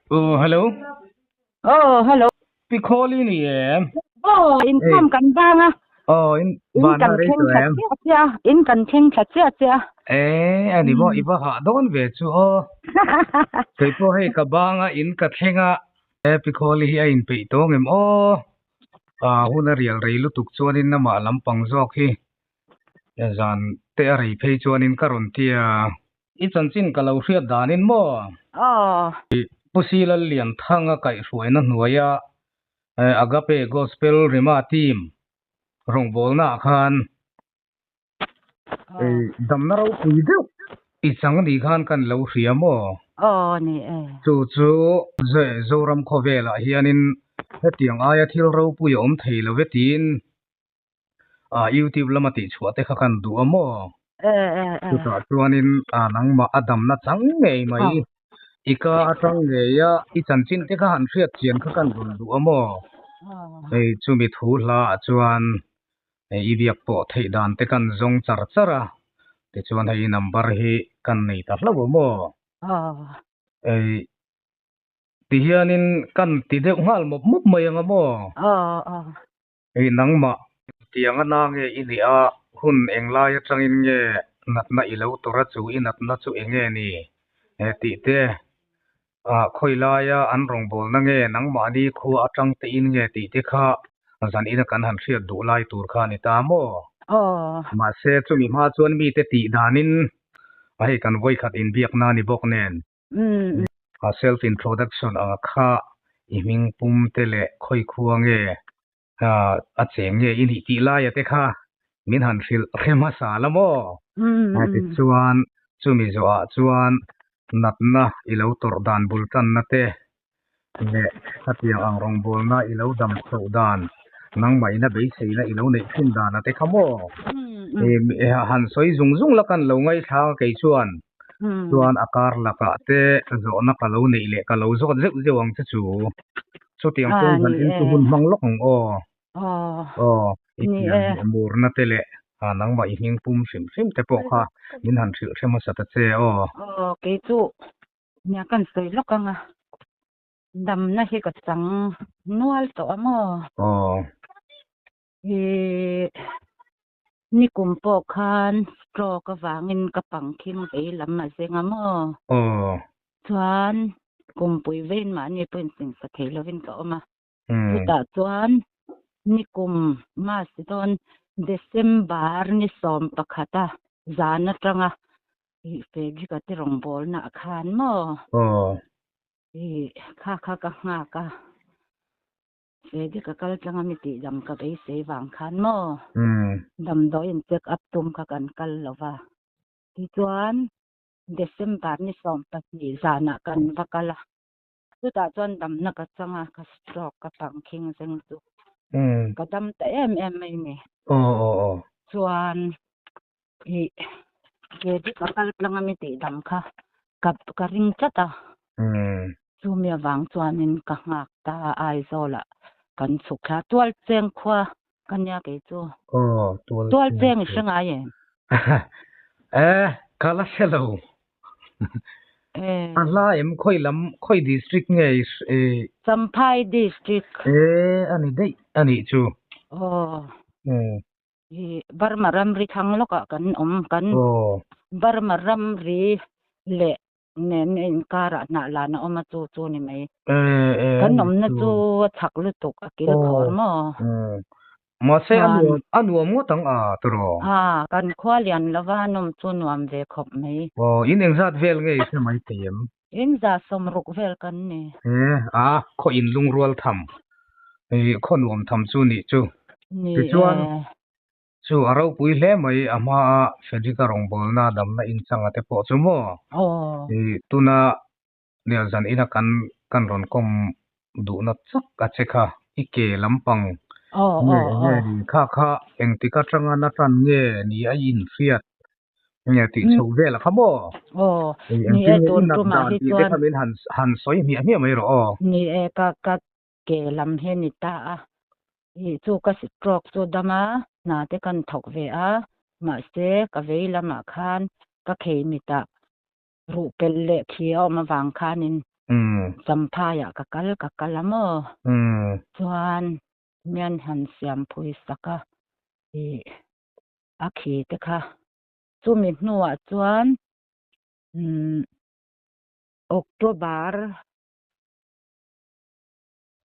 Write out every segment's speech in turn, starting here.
Oh, hello. Oh, hello. Pi Khawli ni em? Oh, inkhawm kan bang a. Oh, in In van kan na rei thleng tawh thla em? chiah chiah a. In kan thleng thla chiah chiah a. Eh, ani maw i va hah dawn ve chu aw. Kei pawh hei ka bang a, in ka thleng a. Eh, Pi Khawli hi a inpeih tawng em aw? Ah, hun a rial rei lutuk chuanin amah lampang zawk hi zan te a rei phei chuanin ka rawn ti a. I chanchin ka lo hriat danin maw? Aw. Pu Silal Lianthanga kaihhruaina hnuaia Agape Gospel Rema Team rawngbawlnaah khan damna ropui deuh i chang ni khan kan lo hria maw? Aw ni e. Chu chu Zoram khawvelah hianin hetiang aia thil ropui a awm thei lo ve tiin YouTube lama tihchhuah te kha kan duh a maw? Chutah chuanin nangmah a damna chang ngei mai i ka atang ngei a i chanchin te kha han hriat chian kha kan rawn duh a maw? Hei chumi thu hla ah chuan i biak pawh theih dan te kan zawng char char a, tichuan hei i number hi kan nei ta hlauh a maw? Hei tihianin kan ti deuh nghal mawp mawp mai ang a maw? Hei nangmah tiang a na nge i nih a, hun englai atangin nge natna i lo tawrh a chu i natna chu eng nge ni tih te, khawi laia an rawngbawlna nge nangmahni khua atang te in nge tih te kha zan ina kan han hriat duh lai tur kha a ni ta maw? Mahse chumi hma chuan mite tih danin hei kan vawikhat inbiakna a ni bawk nen. A self introduction anga kha i hming pum te leh khawi khua nge a cheng nge i nih tih laia te kha min han hrilh hre hmasa la maw? Tichuan chumi zawhah chuan natna i lo tawrh dan bul tanna te leh khatiang ang rawngbawlna i lo dam chhoh dan nangmah ina beiseina i lo neih thin dana te kha maw? Han sawi zung zung la kan lo ngaithla a kei chuan chuan a kar lakah te zawhna ka lo neih leh ka lo zawt zeuh zeuh ang che chu. Chutiang chuan han en chu hun hmang lawk ang aw. Aw, i pian leh murna te leh nangmah i hming pum hrim hrim te pawh kha min han hrilh hre hmasa ta che aw. Aw, kei chu nia kan sawi lawk ang a. Damna hi ka chang nual tawh a maw? Aw. I nikum pawh khan stroke avangin ka pangkhing vei lam a zeng a maw? Aw. Chuan kumpui vein mahni pawhin singsa thei lovin ka awm a. Chutah chuan nikum March dawn December ni 11 a zan atanga i Frederick-a te rawngbawlna ah khan maw? Aw. I kha kha ka nghak a. Frederick-a kal tlanga mi tih dam ka beisei vang khan maw? Damdawiin check up tum kha kan kal lo va. Tichuan December ni 12 zanah kan va kal a. Chutah chuan damna ka chang a, ka stroke ka pang khing zeng chu. Ka dam ta em em mai ni. Chuan i Frederick a kal tlang a mi tih dam kha ka ka ring tlat a. Chumi avang chuanin ka nghak ta a Aizawlah kan chhuk thla Tualcheng khua ka nia kei chu. Tualcheng i hre ngai em? Eh, ka la hre lo. A hla em khawi lam khawi district nge i Champhai district. E a ni daih a nih chu. Aw. I Burma ramri thlang lawkah kan awm kan Burma ramri leh nen a inkarah hnah lan a awm a chu chu ni mai. Kan awmna chu a chak lutuk a kil khawr maw? Mahse a nuam a nuam ngawt ang a tawrh. A kan khua lian lova nawm chu nuam ve khawp mai. Aw in engzat vel nge i hre mai thei em? In 60 vel kan ni. E a khaw in lungrual tham i khaw nuam tham chu nih chu. Ni e. Tichuan chu a ropui hle mai a hma a Frederick-a rawngbawlna damna inchanga te pawh chu maw? Aw. I tuna Nia zan ina kan kan rawn kawm duhna chak a che kha i ke lampang nge nge ni kha kha engtik atanga na tan nge ni a i inhriat nge tih chhoh vel a kha maw? Engtin nge i nat dan tih te kha min han han sawi hmiah hmiah mai rawh aw. Ni e ka ka ke lam hi a ni ta a, i chu ka stroke chu dam a, hna te kan thawk ve a, mahse ka vei lamah khan ka khei mitah Ruh pelh leh khi a awm avang khanin Champhaiah ka kal ka kal a maw? Chuan mian han siam phui sak a, ih a khi te kha. Chumi hnuah chuan umm October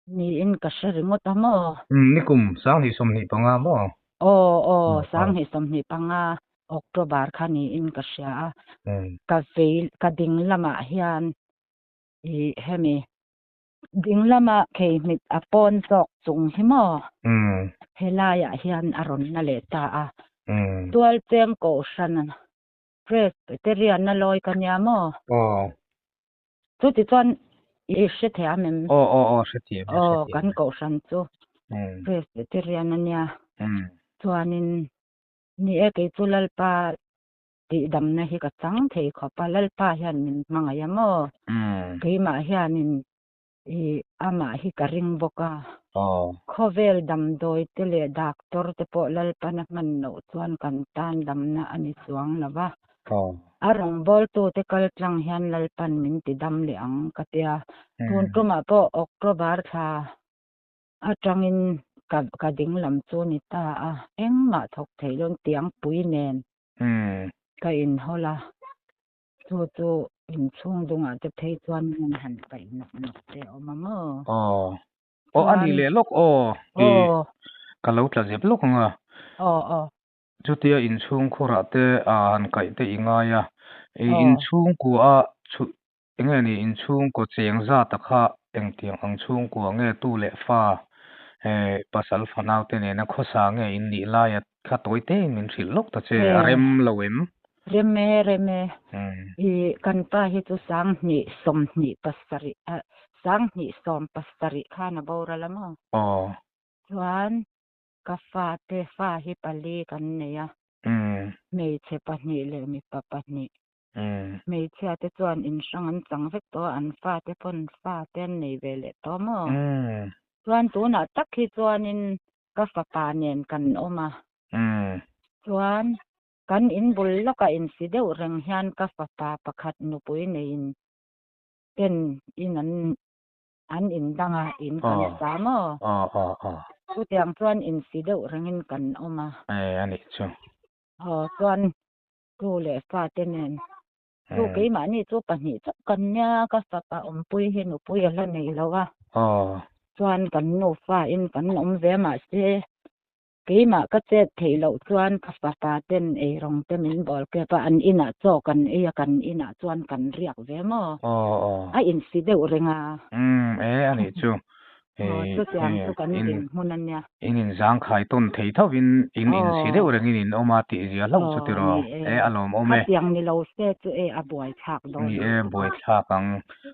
niin ka hre ringawt a maw? Umm nikum 2025 maw? Aw aw 2025 October kha niin ka hria a. Ka vei ka ding lamah hian ih hemi ding lama kheihmit a pawn zawk chung hi maw? Helaiah hian a rawn na leh ta a. Tualcheng kohhran Presbyterian a lawi ka nia maw? Aw. Chutichuan i hre thiam em? Aw aw aw hre thiam e, hre thiam. Aw kan kohhran chu Presbyterian a nia. Chuanin ni e kei chu Lalpa tihdamna hi ka chang thei khawp a, Lalpa hian min hmangaih a maw? Keimah hianin I amah hi ka ring bawk a. Khawvel damdawi te leh doctor te pawh Lalpana hman loh chuan kan tan damna a ni chuang lo va. A rawngbawltu te kal tlang hian Lalpan min ti dam leh ang ka tia. Tun tumah pawh October thla atangin ka ka dinglam chu ni ta a. Engmah thawk theih loin tiangpui nen ka inhawl a. Chu chu inchhung dungah te phei chuan hmun han paih nawk nawk te a awm a maw? Aw. Aw a ni leh lawk aw. I ka lo tla zep lawk ang a. Aw aw. Chutia inchhung khurah te a han kaih te i ngai a. I inchhungkua a chhu enge ni inchhungkaw cheng zat a kha engtiang ang chhungkua nge tu leh fa pasal fanau te nena khawsa nge in nih laia kha tawi tein min hrilh lawk ta che a rem lo em? Rem e, rem e. I kan pa hi chu 2027, 2017 khan a boral a maw? Aw. Chuan ka fate fa hi pali kan nei a, hmeichhe pahnih leh mipa pahnih. Hmeichhia te chuan in hrang an chang vek tawh a, an fate pawn fate an nei ve leh tawh maw? Chuan tunah tak hi chuanin ka fapa nen kan awm a. Chuan Kan in bul lawkah insi deuh reng hian ka fapa pakhat nupui neiin ten in an an indang a, in kan sa maw? Chutiang chuan insi deuh rengin kan awm a. E a nih chu. Aw chuan tu leh fate nen chu keimahni chu pahnih chauh kan nia, ka fapa awmpui hi nupui a la nei lo a. Chuan kan nufa in kan awm ve mahse Keimah ka chet theih loh chuan ka fapa ten eirawng te min bawl kep a, an inah chaw kan ei a, kan inah chuan kan riak ve maw? A insi deuh reng a. Umm e a nih chu. Aw chutiang chu kan dinhmun a nia. In inzangkhai tawn thei tho in in insi deuh reng in in awm a tih zia hlauh chu tiraw? E a lawmawm e. Khatiang ni lo se chu e a buaithlak dawn Ni e buaithlak ang.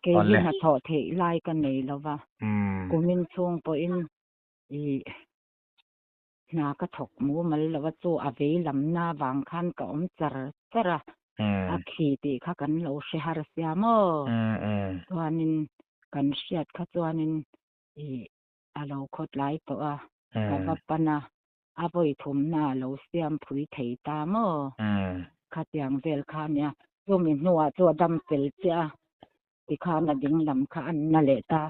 Kei hi hnathawh theih lai ka nei lo va, kumin chhung pawhin i Hna ka thawk mumal lo a, chu a vei lamna vang khan ka awm char char a, a khi tih kha kan lo hre har sia maw? Chuanin kan hriat kha chuanin ih a lo khawtlai tawh a, ka va pan a, a vawi thumna a lo siam phui thei ta maw? Khatiang vel kha a nia, chumi hnuah chu a dam fel chiah a, tikhan a dinglam kha an na leh ta.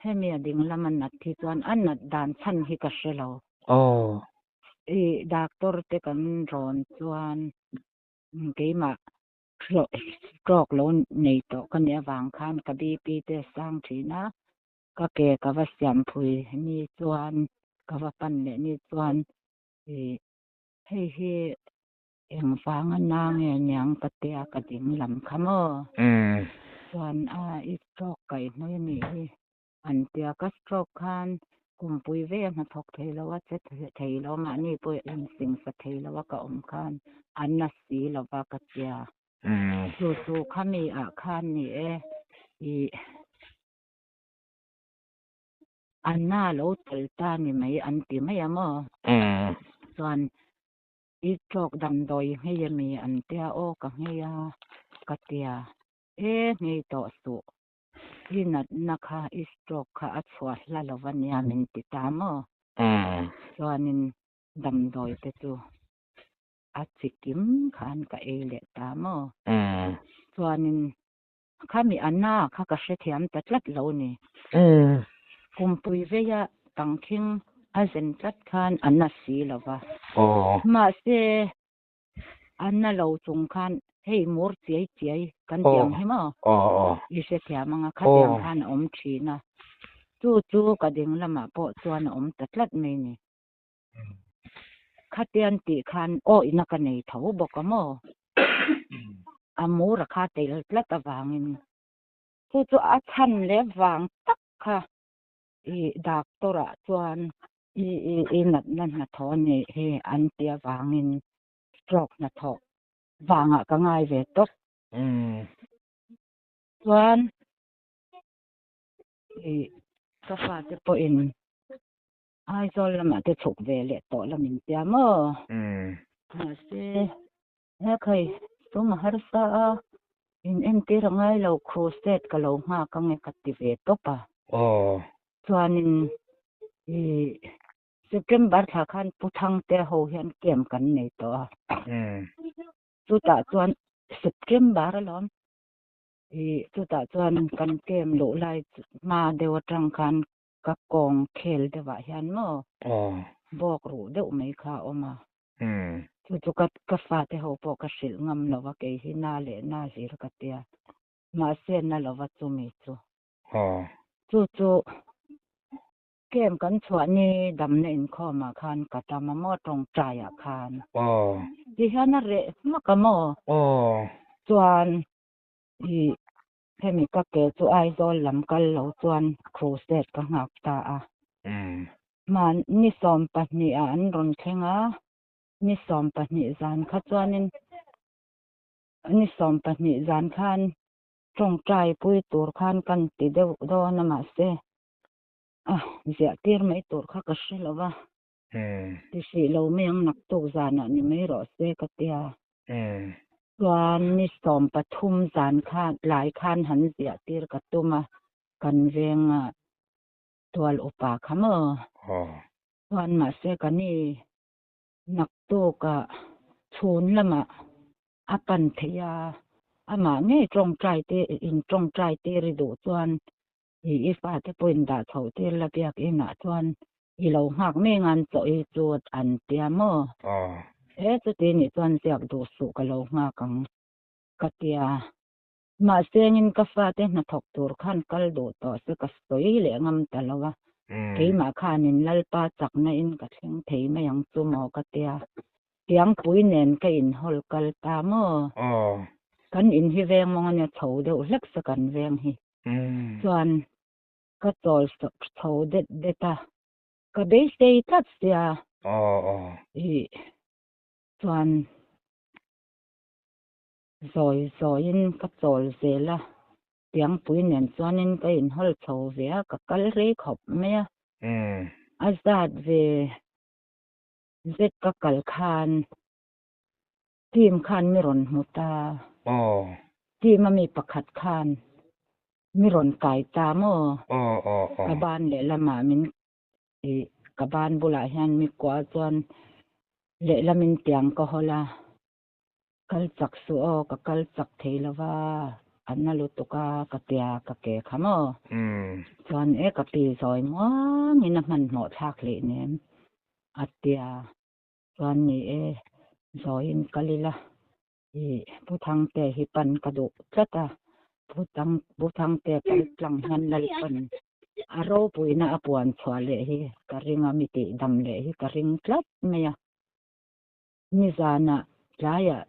Hemi a dinglam a nat hi chuan a nat dan chhan hi ka hre lo. I doctor te kan rawn chuan keimah stroke lo nei tawh ka nih avang khan ka BP te a sang thin a, ka ke ka va siam phui ni chuan ka va pan leh ni chuan i hei hi Engvang a na nge niang ka tia ka ding lam kha maw? Chuan a i stroke kaih hnawih a nih hi an tia ka stroke khan kumpui ve a hnathawk thei lo a che thei lo mahni pawh insingsa thei lo a ka awm khan a na si lo va ka tia. Chu chu khami ah khan ni e i a na lo tel ta ni mai an ti mai a maw? Chuan I tawk damdawi nghei a mi an tia aw ka nghei a ka tia e nghei tawh suh i natna kha i stroke kha a chhuah hla lo va nia min ti ta maw chuanin damdawi te chu a chi kim khan ka ei leh ta maw chuanin. Khami a na kha ka hrethiam ta tlat lo ni. Kumpui veia tangkhing a zen tlat khan a na si lo va. Mahse, a na lo chung khan hei mur chiai chiai kan tih ang hi maw? I hrethiam ang a, khatiang khan a awm thin a. Chu chu ka ding lamah pawh chuan a awm ta tlat mai ni. Khatian tih khan awihna ka nei tho bawk a maw? A mur a kha tel tlat avangin chu chu a chhan leh vang tak kha i doctor ah chuan i i i natna hnathawh a nih hi an ti avangin stroke hnathawh vangah ka ngai ve tawp. Chuan i ka fate pawhin Aizawl lamah te chhuk ve leh tawh la min tia maw? Mahse, he khai sum a harsa a, in entir a ngai lo crusade ka lo nghak ange ka ti ve tawp a. Chuanin i September thla khan Pu Thangte ho hian camp kan nei tawh a. Chutah chuan September alawm i chutah chuan kan camp luh lai hma deuh atang khan Ka kawng khel deuhah hian maw bawk ruh deuh mai kha a awm a. Chu chu ka ka fate ho pawh ka hrilh ngam lo va, kei hi na leh na hlir ka tia. Mahse na lo va chumi chu. Chu chu camp kan chhuah ni damna inkhawmah khan ka tam a maw tawngtaiah khan. Ti hian a reh hmak a maw? Chuan i Hemi ka ke chu Aizawl lam kal lo chuan crusade ka nghak ta a. Hman ni 20 ah an rawn thleng a, ni 20 zan kha chuanin ni 20 zan khan tawngtai pui tur khan kan ti deuh dawn a mahse a ziah tir mai tur kha ka hre lo va. Ti hrih lo mai ang naktuk zanah ni mai rawh se ka tia. Chuan ni 13 zan khan tlai khan han ziah tir ka tum a, kan venga tual upa kha maw? Chuan mahse ka ni naktukah chhun lamah a pan theih a, amah ngei tawngtai te in tawngtai tir i duh chuan I i fate pawhin dah chhoh tir la biakinah chuan i lo nghak mai ngan chaw i chu an tia maw? He chuti nih chuan ziak duh suh ka lo nghak ang ka tia. Mahse engin ka fate hnathawk tur khan kal duh tawh se ka sawi leh ngam ta lo a, keimah khanin Lalpa chakna in ka thleng thei mai ang chu maw ka tia. Tiangpui nen ka inhawl kal ta maw? Kan in hi veng mawng ania chho deuh hlek se kan veng hi. Chuan ka chawl chho det det a, ka beisei tlat sia. Ih chuan zawi zawiin ka chawl zel a, Tiangpui nen chuanin ka inhawl chho ve a, ka kal rei khawp mai a. A zat ve zet ka kal khan Team khan mi rawn hmu ta. Team a mi pakhat khan mi rawn kai ta maw? Ka ban lehlamah min ih ka ban bulah hian mi kuah chuan lehlamin tiang ka hawl a, kal chak suh aw ka kal chak thei lo va, a na lutuk a ka tia ka ke kha maw? Chuan e ka pi zawi muangin a hmanhmawh thlak hlei nem a tia. Chuan ni e, zawiin kal ila i Pu Thangte hi pan ka duh tlat a, Pu Thang Pu Thangte kal tlang hian Lalpan a ropuina a puan chhuah leh hi ka ring a, mi tih dam leh hi ka ring tlat mai a. Nizanah tlaiah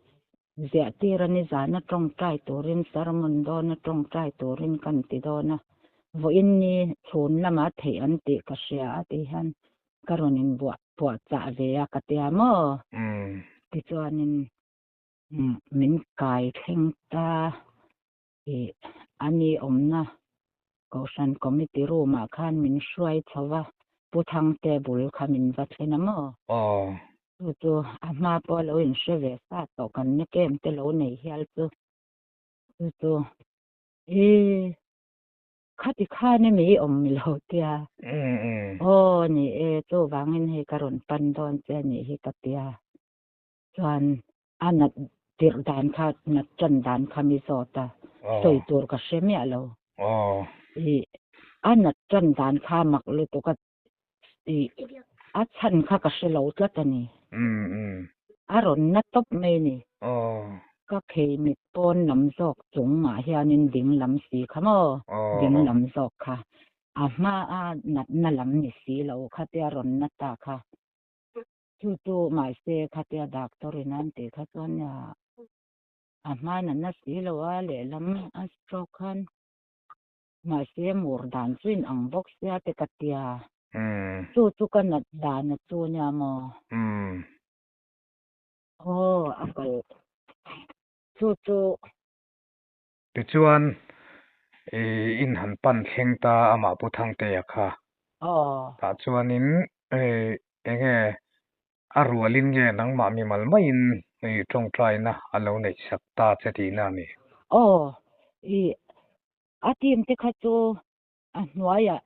ziah tir a nizana tawngtai turin sermon dawna tawngtai turin kan ti dawn a, vawiin ni chhun lamah theih an tih ka hria a tih hian ka rawn inbuah puah chah ve a ka tia maw? Tichuanin min kai thleng ta ih a ni awmna Kohhran Committee room ah khan min hruai chho va, Pu Thangte bul kha min va thlen a maw? Chu chu a hma pawh lo inhre ve sa tawh kan ni kem te lo nei hial chu. Chu chu ih Khati khan emi i awm lo tia. Aw ni e, chuvangin hei ka rawn pan dawn che a nih hi ka tia. Chuan a nat tirh dan kha, nat tan dan kha mi zawt a. Sawi tur ka hre miah lo. I a nat tan dan kha mak lutuk a i a chhan kha ka hre lo tlat a ni. A rawn na tawp mai a ni. Ka khei mit pawn lam zawk chungah hianin ding lam si kha maw? Ding lam zawk kha. A hma a natna lam ni si lo khatia rawn na ta kha. Chu chu mahse khatia doctor in an tih kha chuan a hma natna si lo a lehlam a stroke khan mahse mur dan chu in ang bawk sia te ka tia. Chu chu ka nat dan a chu nia maw? Aw a kal chu chu. Tichuan i in han pan thleng ta amah Pu Thangtea kha. Aw. Tah chuanin enge a rualin nge nangmah mimal maiin i tawngtaina a lo neih sak ta che tihna a ni? Aw, i a team te kha chu a hnuaiah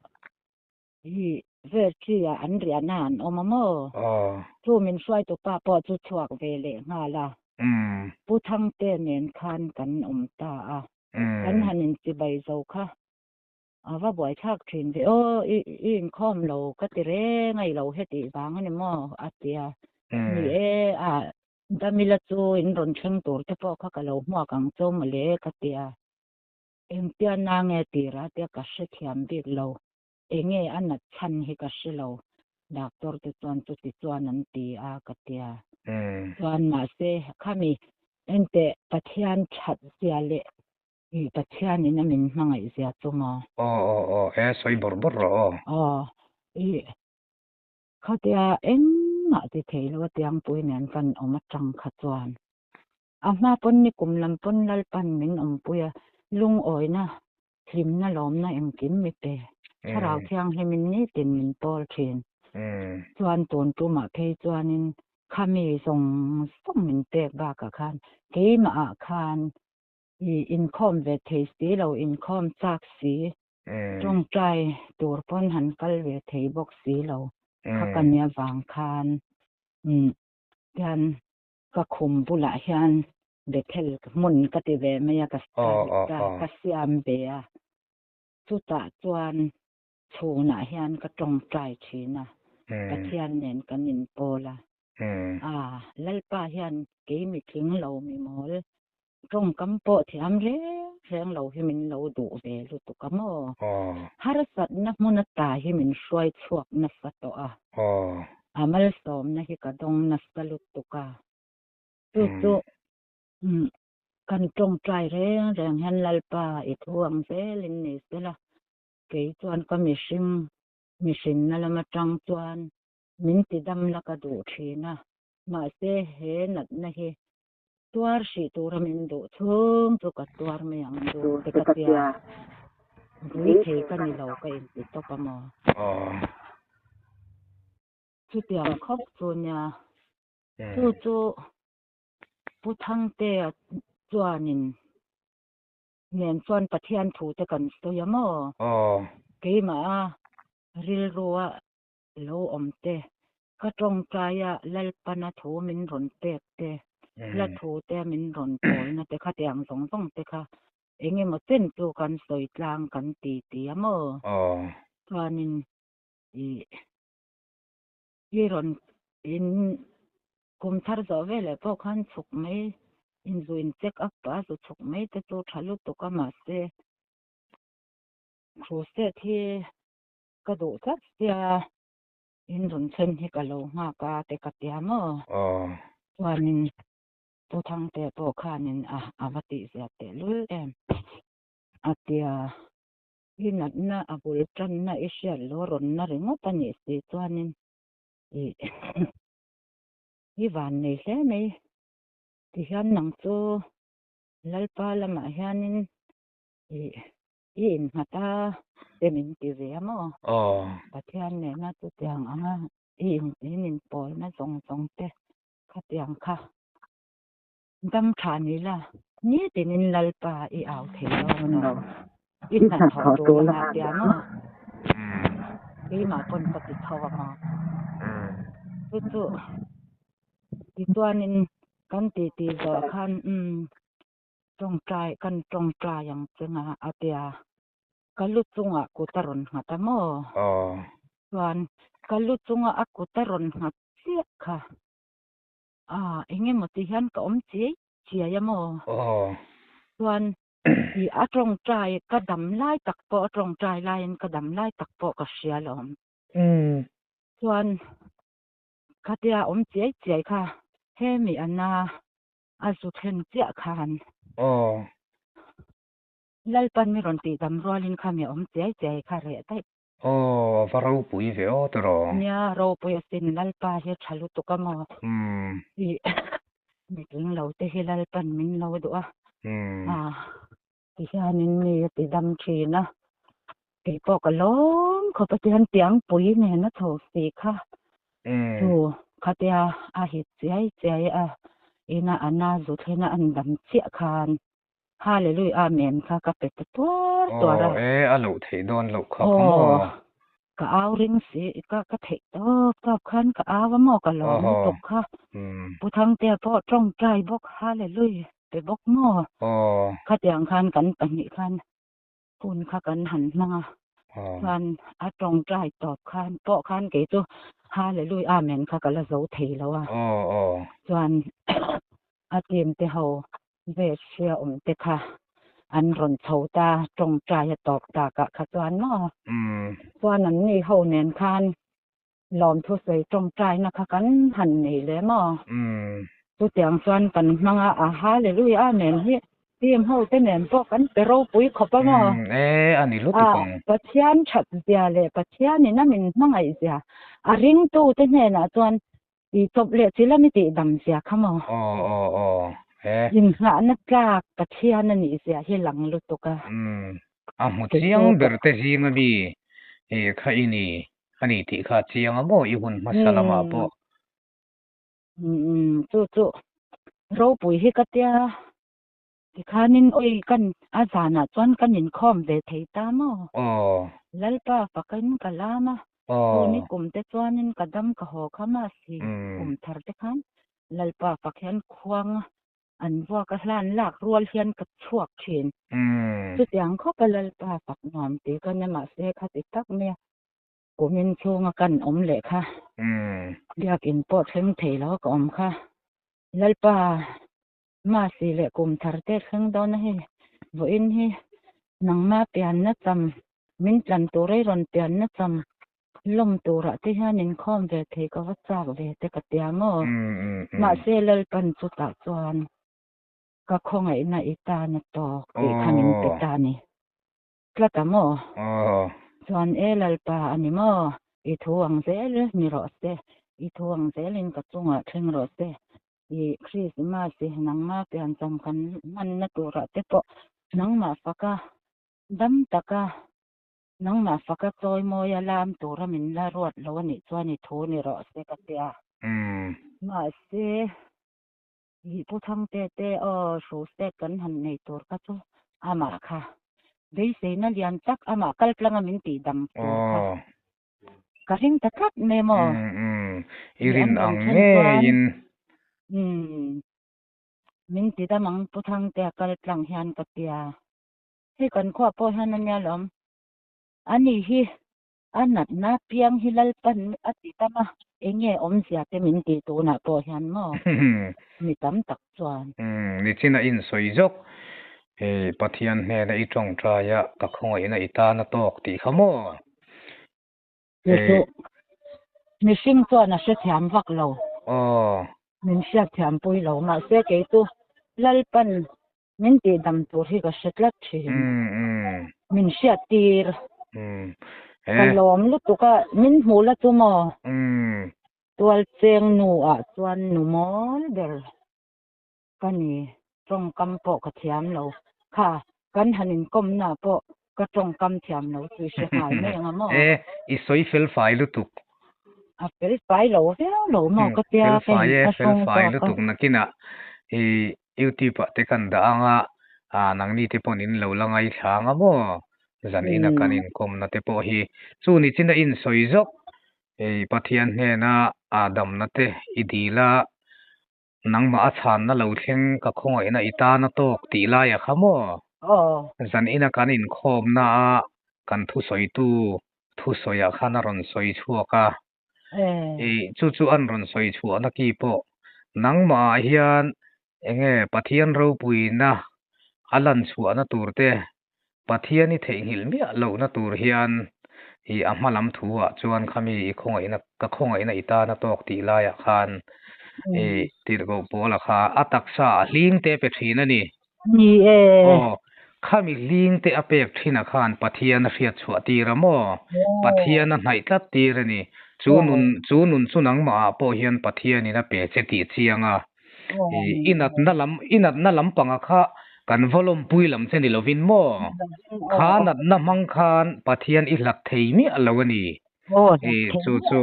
i vel chi ah an riahna an awm a maw? Aw. Chu min hruaitu pa pawh chu chhuak ve leh nghal a. Pu Thangte nen khan kan awm ta a. Kan han inchibai zo kha a va buaithlak thin ve aw, i i inkhawm lo ka ti reng a i lo hetih vang a ni maw? a ti a. Ni e, a Damila chu in rawn thleng tur te pawh kha ka lo hmuak ang chu mawle ka ti a. Engtia na nge tira tia ka hrethiam bik lo. Enge a nat chhan hi ka hre lo, doctor te chuan chuti chuan an ti a ka tia. Chuan mahse khami enteh Pathian that zia leh i Pathian in a min hmangaih zia chu maw? Aw aw aw e sawi bawrh bawrh rawh aw. Aw i khatia engmah ti thei lo a tiangpui nen kan awm atang kha chuan a hma pawn ni kum lam pawn Lalpan min awmpui a lungawina Hlimna lawmna engkim mi pe. Thlarau Thianghlimin nitin min pawl thin. Chuan tun tumah phei chuanin khami zawng zawng min pek bakah khan keimahah khan i inkhawm ve thei si lo, inkhawm chak si, tawngtai tur pawn han kal ve thei bawk si lo kha ka nia vang khan hian ka khum bulah hian Bethel hmun ka ti ve mai a, ka siam ve a. Chutah chuan chhunah hian ka tawngtai thin a, Pathian nen kan inpawl a. A, Lalpa hian kei mitling lo mi mawl, tawngkam pawh thiam reng reng lo hi min lo duh ve lutuk a maw? Harsatna hmun ata hi min hruai chhuak nasa tawh a, a malsawmna hi ka dawng nasa lutuk a. Chu chu kan tawngtai reng reng hian Lalpa i thu ang zelin ni sela, kei chuan ka mihring mihrinna lam atang chuan min tidam la ka duh thin a, mahse he natna hi tuar hrih tura min duh chhung chu ka tuar mai ang chu te ka tia, vui thei ka ni lo ka inti tawp a maw? Chutiang khawp chu nia. Chu chu Pu Thangtea chuanin nen chuan Pathian thu te kan sawi a maw? Keimah a rilrua lo awm te, ka tawngtaia Lalpana thu min rawn pek te, hla thu te min rawn pawlna te khatiang zawng zawng te kha eng emaw chen chu kan sawi tlang kan ti ti a maw? Chuanin ih. I rawn in kum thar zawh veleh pawh khan chhuk mai in zu in check up a zu chhuk mai te chu tha lutuk a mahse crusade hi ka duh tlat sia in rawn thlen hi ka lo nghak a te ka tia maw chuanin Pu Thangte pawh khanin a a va tihzia tehlul em a tia. I natna a bul tanna i hriat lo rawnna ringawt a nih si chuanin i i van nei hle mai. Tihian nang chu Lalpa lamah hianin i i innghat a te min ti ve a maw? Pathian nena chutiang anga i in inpawlna zawng zawng te khatiang kha Dam tha ni la, nitinin Lalpa i au thei dawn lo. I hnathawh tur la ngah tia maw? Keimah pawn ka ti tho a maw? Chu chu tichuanin kan titi zawh khan umm. Tawngtai kan tawngtai ang che nga a tia. Ka lu chungah kut a rawn nghat a maw? Aw. Chuan ka lu chunga a kut a rawn nghat chiah kha. Ah, eng emaw ti hian ka awm chiai chiai a maw? Aw. Chuan i a tawngtai ka dam lai tak pawh a tawngtai laiin ka dam lai tak pawh ka hria alawm. Chuan khatia awm chiai chiai kha hemi ana a zu thlen chiah khan. Aw. Lalpan mi rawn tih dam rualin kha mi awm chiai chiai kha reh daih. Aw, a va ropui ve aw tiraw. Nia, ropui asin, Lalpa hi a tha lutuk a maw? Ih, mitling lo te hi Lalpan min lo duh a, ah, ti hianin mi a ti dam thin a, kei pawh ka lawm khawp a tihian tiangpui nen a chho si kha, chu khatia a hit chiai chiai a, ina a na zu thlena an dam chiah khan Hallelujah Amen kha ka pe ta tuar tuar a. Aw e, a loh theih dawn loh kha kha maw? Aw, ka au ring si, ka ka theih tawp tawp khan ka au a maw, ka lawm lutuk kha. Pu Thangtea pawh tawngtai bawk Hallelujah pe bawk maw? Aw. Khatiang khan kan pahnih khan hun kha kan han hmang a, chuan a tawngtai tawp khan pawh khan kei chu Hallelujah Amen kha ka la zo thei lo a. Aw aw. Chuan a team te ho Ve hria awm te kha an rawn chho ta, tawngtai a tawp takah kha chuan maw? Chuan an ni ho nen khan lawmthu sawi tawngtaina kha kan han nei le maw? Chutiang chuan kan hmang a, a Hallelujah Amen hi team ho te nen pawh kan pe ropui khawp a maw? E, a ni lutuk ang. Pathian that zia leh Pathianin a min hmangaih zia a ringtu te hnenah chuan I chawp leh chi lam i tih dam zia kha maw? Aw aw aw he. Inngahna tlak Pathian a nih zia hi lang lutuk a. Umm a hmu chiang ber te zinga mi he kha i ni a ni tih kha a chiang a maw i hun hmasa lamah pawh. Umm chu chu ropui hi ka tia tikhanin awi kan a zanah chuan kan inkhawm ve thei ta maw? Aw. Lalpa fakin ka lam a. Tuni kum te chuanin ka dam ka haw kha mahse kum thar te khan Lalpa fak hian khuang an vuak a hlan lak rual hian ka chhuak thin. Chutiang khawp a Lalpa fak nuam ti ka nia mahse khati tak mai a kumin chhunga kan awm leh kha biakin pawh thleng thei lo ka awm kha Lalpa mahse leh kum thar te thleng dawn a hei vawiin hi nangma pianna cham Min tlan tur ei rawn pianna cham lawm turah te hian inkhawm ve thei ka va chak ve te ka tia maw? Mahse Lalpan chutah chuan ka khawngaihna i tan a tawk tih kha min pe ta ni tlat a maw? Chuan e Lalpa a ni maw? I thu ang zel ni rawh se, i thu ang zelin ka chungah thleng rawh se. I Krismas i nangma piancham kan hmanna turah te pawh nangmah faka Dam taka nangmah faka chawi mawi a lam tura min la ruat lo a nih chuan i thu ni rawh se ka ti a. Mahse, i Pu Thangte te aw hru state kan han nei tur kha chu amah kha beiseina lian tak amah kal tlanga min tih dam tur kha ka ring ta tlat mai maw? I rin ang ngeiin. Min ti dam ang Pu Thangtea kal tlang hian ka tia. Hei kan khuah pawh hian a nia lawm. Ani hi a natna piang hi Lalpan a ti tam a, eng nge awmzia te min tih tunah pawh hian maw mi tam tak chuan. Nichin a insawi zawk, hei Pathian hnena i tawngtai a, ka khawngaihna i tan a tawk tih kha maw? Chu chu mihring chuan a hrethiam vak lo. Aw. Min hriatthiam pui lo mahse kei chu Lalpan Min tih dam tur hi ka hre tlat thin. Min hriat tir. Ka lawm lutuk a, min hmuh la chu maw? Tual cheng nu ah chuan nu mawl ber ka ni. Tawngkam pawh ka thiam lo. Kha, kan han inkawmna pawh ka tawngkam thiam lo chu i hre nghal mai ang a maw? E, i sawi fel fai lutuk. A fel fai lo viau lo maw ka tia ka inthlahrung Fel fai lutuk nakinah i Youtube ah te kan dah ang a, ah nangni te pawhin in lo la ngaithla ang a maw? Zan ina kan inkawmna te pawh hi chu ni chin a insawi zawk. Hei Pathian hnena ah damna te i dil a, Nangmah a chhanna lo thleng ka khawngaihna i tan a tawk tih laia kha maw? Zan ina kan inkhawmna a kan thusawitu thusawiah khan a rawn sawi chhuak a. Chu chu an rawn sawi chhuahna ki pawh nangmah ah hian enge Pathian ropuina a lan chhuahna tur te, Pathian i theihnghilh miah lohna tur hian i a hma lam thu ah chuan khami i khawngaihna ka khawngaihna i tan a tawk tih laiah khan i tirhkoh Paula kha a taksa a hling te pe thin a ni. Ni e. Aw, khami hling te a pek thin ah khan Pathian a hriat chhuah tir a maw? Pathian a hnaih tlat tir a ni. Chu nun chu nun chu nangmah ah pawh hian Pathian in a pe che tih chiang a. I natna lam i natna lampanga kha kan va lawmpui lam che ni lovin maw? Kha natna hmang khan Pathian i hlat thei miah lo a ni. Chu chu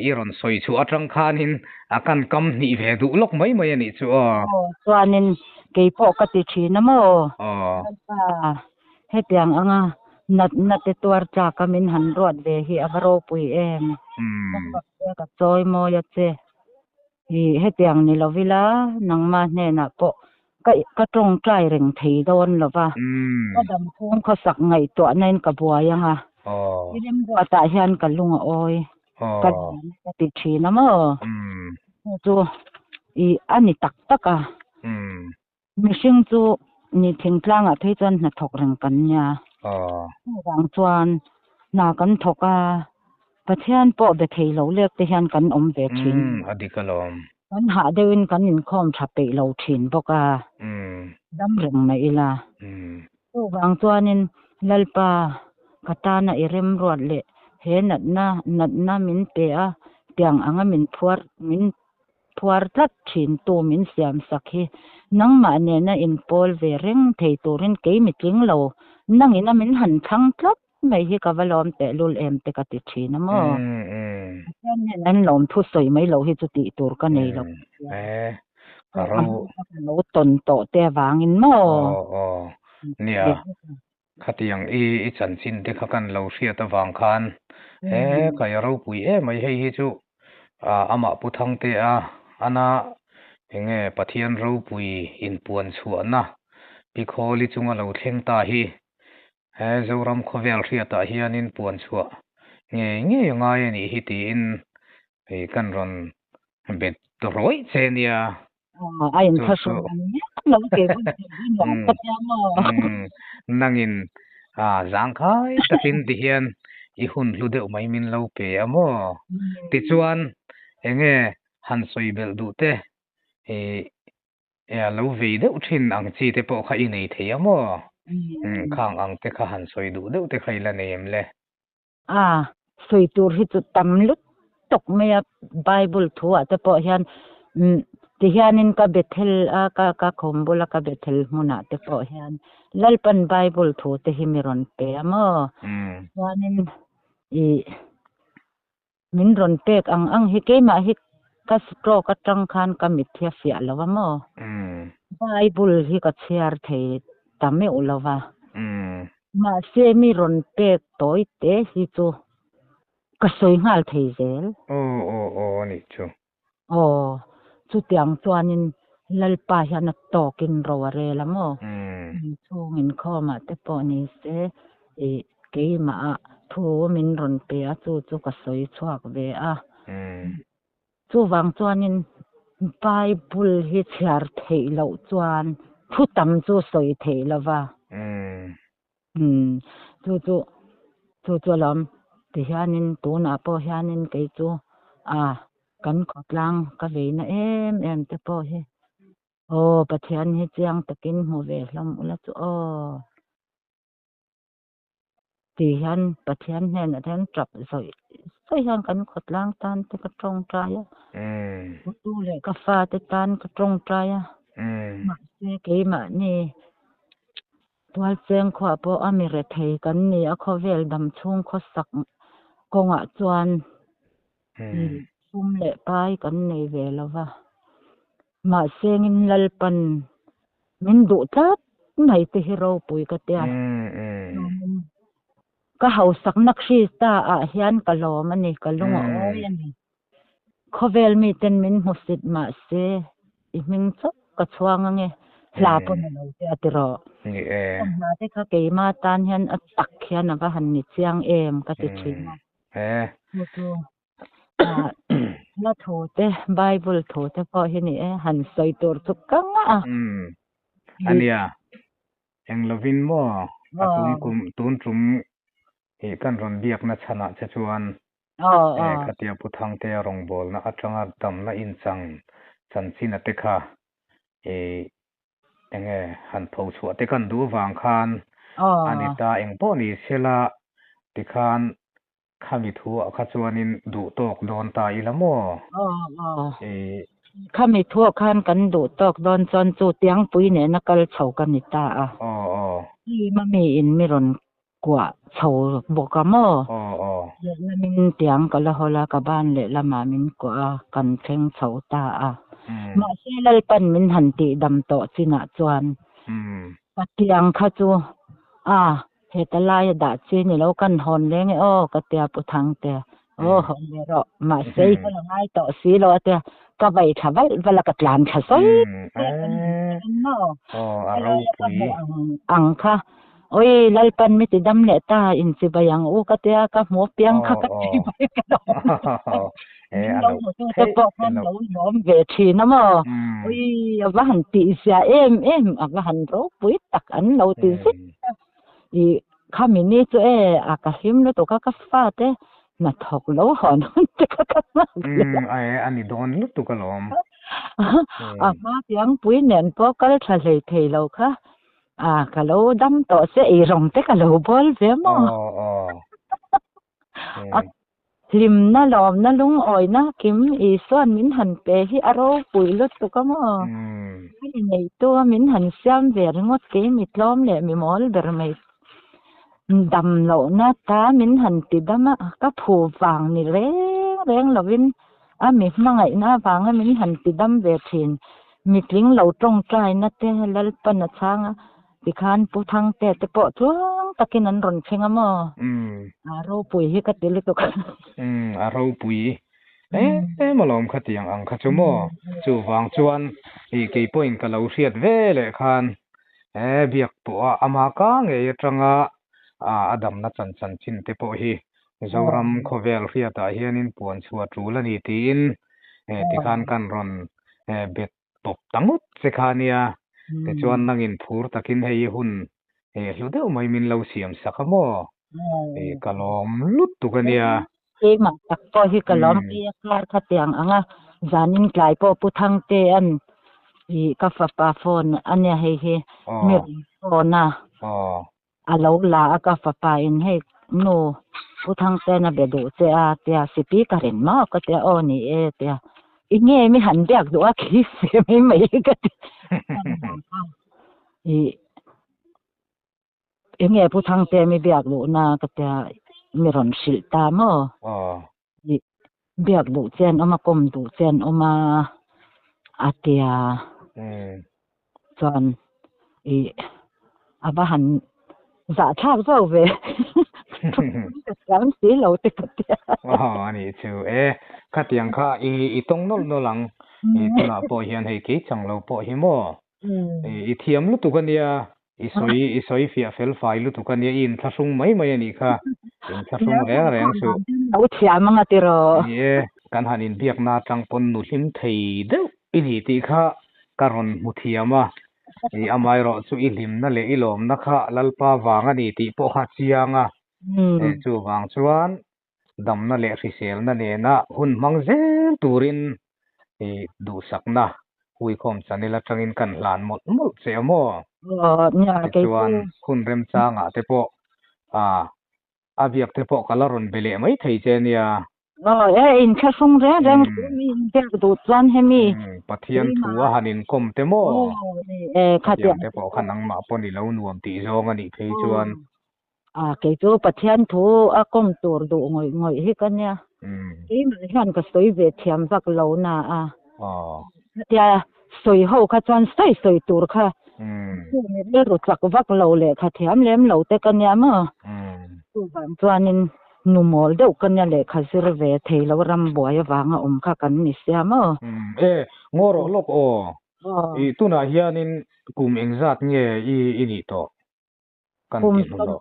i rawn sawi chhuah atang khanin a kan kam hnih ve duh lawk mai mai a nih chu aw. Aw, chuanin kei pawh ka ti thin a maw? Aw. Lalpa, hetiang anga natna te tuar tlaka min han ruat ve hi a va ropui em? Ka fak che, ka chawi mawi a che. I hetiang ni lo ila nangmah hnenah pawh ka ka tawngtai reng thei dawn lo va, ka damchhung khawsak ngaihtuahnain ka buai ang a, i remruatah hian ka lung a awi, ka lian ka ti thin a maw? Chu chu i a ni tak tak a, mihring chu ni thingtlangah phei chuan hnathawk reng kan nia, chuvang chuan hna kan thawk a, Pathian pawh be thei lo lek te hian kan awm ve thin. A dik alawm. Kan hah deuhin kan inkhawm tha peih lo thin bawk a, dam reng mai ila. Chuvang chuanin Lalpa ka tana i remruat leh he natna natna min pe a, tiang anga min phuar min phuar tlat thin tu min siam sak hi nangmah nena inpawl ve reng thei turin kei mitling lo nangina min han thlang tlat mai hi ka va lawm teh lul em te ka ti thin a maw? Pathian hian an lawm thu sawi mai loh hi chu tih tur ka nei lo. A ro. Ka lo tawn tawh te avangin maw? Aw aw nia khatiang i i chanchin te kha kan lo hriat avang khan he kai a ropui em mai hei hi chu amah Pu Thangtea ana enge Pathian ropui inpuan chhuahna Pi Khawli chunga lo thleng ta hi He Zoram khawvel hriatah hianin puan chhuah ngei ngei a ngai a nih hi tiin hei kan rawn bet rawih che nia. A inthlahrun ang miah lo ke pawh hi nuam ka tia maw. Nangin zangkhai takin tihian i hun hlu deuh mai min lo pe a maw? Tichuan enge han sawi belh duh te i Ea lo vei deuh thin ang chi te pawh kha i nei thei a maw? Khang ang te kha han sawi duh deuh te kha i la nei em le? A, sawi tur hi chu tam lut tawk mai a, Bible thu ah te pawh hian ti hianin ka Bethel a ka ka khawm bula ka Bethel hmunah te pawh hian Lalpan Bible thu te hi mi rawn pe a maw? Chuanin i Min rawn pek ang ang hi keimah hi ka stroke atang khan ka mit hi a fiah lo a maw? Bible hi ka chhiar thei ta meuh lo va. Mahse mi rawn pek tawi te hi chu ka sawi nghal thei zel. Aw aw aw a nih chu. Aw, chutiang chuanin Lalpa hian a tawkin ro a rel a maw? Inchhung inkhawmah te pawh ni se, ih, keimah thu min rawn pe a, chu chu ka sawi chhuak ve a. Chuvang chuanin Bible hi chhiar theih loh chuan thu tam chu sawi theih lo va. Chu chu chu chu alawm tihianin tunah pawh hianin kei chu a kan khawtlang ka veina em em te pawh hi aw Pathian hi chiang takin hmu ve hlawm ula chu aw ti hian Pathian hnenah hian tap zawih zawih hian kan khawtlang tan te ka tawngtai a tu leh ka fate tan ka tawngtai a mahse keimahni. Tualcheng khuah pawh a mi rethei kan ni a, khawvel dam chhung khawsak kawngah chuan sum leh pai kan nei ve lo va. Mahsengin Lalpan min duh tlat mai te hi ropui ka tia. Chuanin ka hausakna Krista ah hian ka lawm a ni, ka lung a awi a ni. Khawvel miten min hmusit mahse. I hming chauh ka chhuang ange, hla pawh ni lo te a ti rawh. Ni e. Ka hna te kha keimah tan hian a tak hian a va han ni chiang em ka ti thin a. E. Chu chu hla thu te, Bible thu te pawh hi ni e, han sawi tur chu ka ngah a. Ania, eng lovin maw a tun kum tun tum hi kan rawn biakna chhanah che chuan khatia Pu Thangtea rawngbawlna atanga damna inchang chanchina te kha enge han pho chhuah te kan duh vang khan a ni ta eng pawh ni sela tikhan Khami thuah kha chuanin duh tawk dawn ta ila maw? Aw, aw. Khami thuah khan kan duh tawk dawn chuan chu tiangpui nena kal chho ka ni ta a. Aw, aw. Hei mami in mi rawn kuah chho bawk a maw? Aw, aw. Lehlamin tiang ka la hawl a, ka ban lehlamah min kuah a, kan thleng chho ta a. Mahse Lalpan min han tihdam tawh chinah chuan ka tiang kha chu a Heta laia dah chi ni lo kan hawn leng e aw ka tia Pu Thangte. Aw hawn ve rawh mahse i kal a ngai tawh si lo a tia ka vai thla valh valh a ka tlan thla sawi te kan han maw ka laia ka hmuh ang ang kha oi Lalpan mi ti dam leh ta inchibai ang u ka tia ka hmu piang kha ka chibai ka lo min lo hmu te pawh khan lo lawm ve thin a maw oi a va han tih zia em em a va han ropui tak an lo ti zet a. I khami ni chu e a ka hlim lutuk a ka fate hnathawk lo hawn hun te kha ka nghak leh a. Umm e a ni dawn lutuk alawm. A hma tiangpui nen pawh kal tha hlei thei lo kha a ka lo dam tawh se eirawng te ka lo bawl ve maw. Aw aw. A hlimna lawmna lungawina kim Isuan min han pe hi a ropui lutuk a maw? Hemi neitu a min han siam ve ringawt kei mi tlawm leh mi mawl ber mai dam lohna ta min han ti dam a, ka phu vang ni reng reng lovin a mi hmangaihna avanga min han ti dam ve thin. Mitling lo tawngtaina te Lalpan a chhang a. Tikhan Pu Thangte te pawh tluang takin an rawn thleng a maw? A ropui hi ka ti lutuk. Umm, a ropui em alawm khatiang ang kha chu maw? Chuvang chuan i kei pawhin ka lo hriat ve leh khan he biak pawh a ama ka ngei atanga a damna chan chanchin te pawh hi Zoram khawvel hriatah hianin puan chhuah tul a ni tiin tikhan kan rawn bet tawp ta ngawt che kha nia. Tichuan nangin phur takin hei i hun hlu deuh mai min lo siam sak a maw? Ka lawm lutuk a nia. Keimah tak pawh hi ka lawm pui a, kar kha tiang ang a, zanin tlai pawh Pu Thangtea'n i ka fapa phone a nia hei hi mi rawn phone a. A lo la a ka fapa in hei nu Pu Thangtea'n a be duh che a tia sipi ka rin maw ka tia aw ni e tia i nge mi han biak duh a khi fe mai mai hi ka ti i i nge Pu Thangtea mi biak duh na ka tia mi rawn hrilh ta maw i biak duh che an awm a kawm duh che an awm a a tia Chuan i a va han zahthlak zawk ve ka thiam si lo te ka tia. Aw a nih chu e, khatiang kha i i tawng nawlh nawlh ang, i tunah pawh hian hei kei chang lo pawh hi maw, i thiam lutuk a nia, i sawi i sawi fiah fel fai lutuk a nia, i inthlahrung mai mai a nih kha, inthlahrung reng reng suh. Lo thiam anga tiraw. Ni e, kan han inbiakna atang pawn nu hlim thei deuh I ni tih kha ka rawn hmu thiam a, i amaherawh chu i hlimna leh i lawmna kha Lalpa vang a ni tih pawh kha a chiang a. Chuvang chuan damna leh hriselna nena hun hmang zel turin i duhsakna huikhawm channel atangin kan hlan mawlh mawlh che a maw? Tichuan hun remchangah te pawh a biak te pawh ka la rawn be leh mai thei che nia. Aw e, inthlahrung reng reng chu mi inbiak duh chuan hemi. Pathian thu a han inkawm te maw? E, khatiang te pawh kha nangmah pawn i lo nuam tih zawng a nih phei chuan. A, kei chu Pathian thu a kawm tur duh ngawih ngawih hi ka nia. Keimah hian ka sawi ve thiam vak lo na a. Khatia sawi ho kha chuan sawi sawi tur kha chu mi rilru chak vak lo leh kha thiam lem lo te ka nia maw. Chuvang chuanin Nu mawl deuh ka nia lehkha zir ve thei lo ram buai avanga awm kha kan ni sia maw? E, ngaw rawh lawk aw. Aw. I tunah hianin kum engzat nge i i nih tawh? Kan Kum tih sawm hnuhnawh.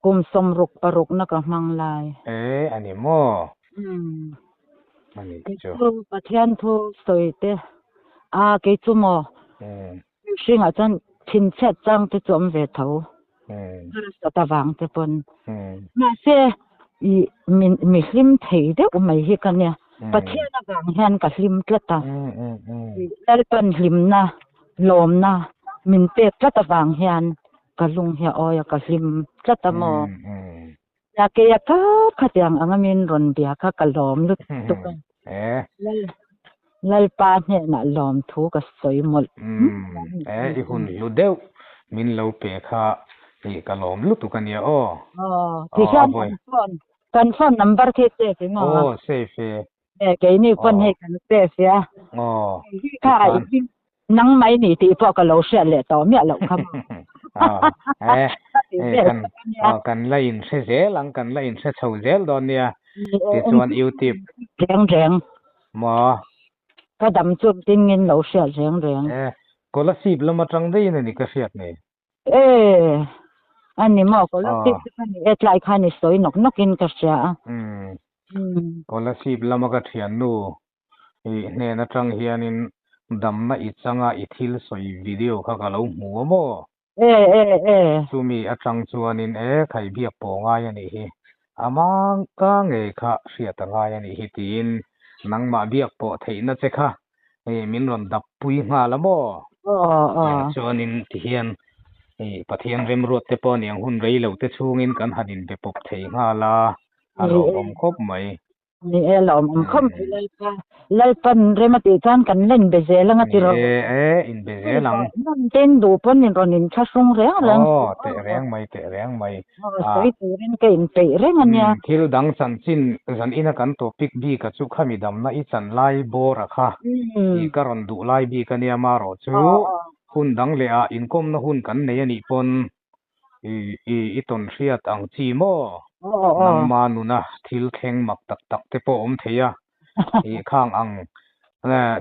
kum 66 na ka hmang lai. E, a ni maw? Umm. A nih Kei chu. chu Pathian thu sawi te a kei chu maw Umm. mihringah chuan thinchhiat chang te chu awm ve tho. Umm. Harsat avang te pawn. Umm. Mahse i min mi hlim thei deuh mai hi ka nia. Umm. Pathian avang hian ka hlim tlat a. Umm umm umm. Lalpan hlimna, lawmna min pek tlat avang hian ka lung hi a awi a, ka hlim tlat a maw? Umm umm. Nia keia kap khatiang anga min rawn bia kha ka lawm lutuk a. E. Lal Lalpa hnenah lawm thu ka sawi mawlh. Umm e i hun hlu deuh min lo pe kha i ka lawm lutuk a nia aw. Aw Aw a tihian vawi. kan phone kan phone number khi save emaw? Aw save e. E keini pawn Aw. hei kan save e a. Aw Hei hi kha tikhan. i hming nang mai ni tih pawh ka lo hriat leh tawh miah loh kha maw. Aw e Ka ti e vel kan tak a nia. aw kan la in hre zel ang kan la in hre chho zel dawn nia Ni e tichuan engtin YouTube. reng reng. Maw. Ka dam chu engtin ngin lo hriat reng reng. E Kolasib lam atang daih in a ni ka hriat ni. E a ni maw Kolasib Aw. chu ka ni e tlai khan i sawi nawk nawk in ka hria a. Umm. Umm. Kolasib lama ka thiannu i hnen atang hianin damna i changa i thil sawi video kha ka lo hmu a maw? E e e. Chumi atang chuanin e khai biak pawh ngai a nih hi, ama ka ngei kha hriat a ngai a nih hi tiin nangmah biak pawh theihna che kha hei min rawn dap pui nghal a maw? Aw aw. Chuanin tihian hei Pathian remruat te pawh aniang hun rei lo te chhungin kan han inbe pawp thei nghal a, a lawmawm khawp mai. Ni e lawmawm khawp mai Lalpa. Lalpan rem a tih chuan kan la inbe zel ang a ti rawh. Ni e, e inbe zel ang. Nawn ten duh pawn in rawn inthlahrung reng reng Aw, teh reng mai, teh reng mai. Aw, sawi turin ka inpeih reng a nia. Thil dang chanchin zan ina kan topic bik a chu khami damna i chan lai bawr a kha tih ka rawn duh lai bik a nia marawh chu hun dang leh ah inkawmna hun kan nei a nih pawn I i i tawn hriat ang chi maw? Nangma nuna thil thleng mak tak tak te pawh awm thei a, i khang ang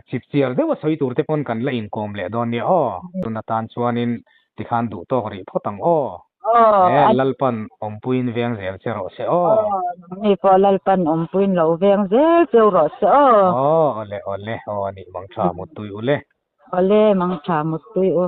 chip chiar deuha sawi tur te pawn kan la inkawm leh dawn nia aw. Tun atan chuanin tikhan duh tawk rih phawt ang aw. E Lalpan awmpuiin veng zel che rawh se aw. Nangni pawh Lalpan awmpuiin lo veng zel cheu rawh se aw. Aw awle awle aw a nih mang tha muttui ule. Awle mang tha muttui u.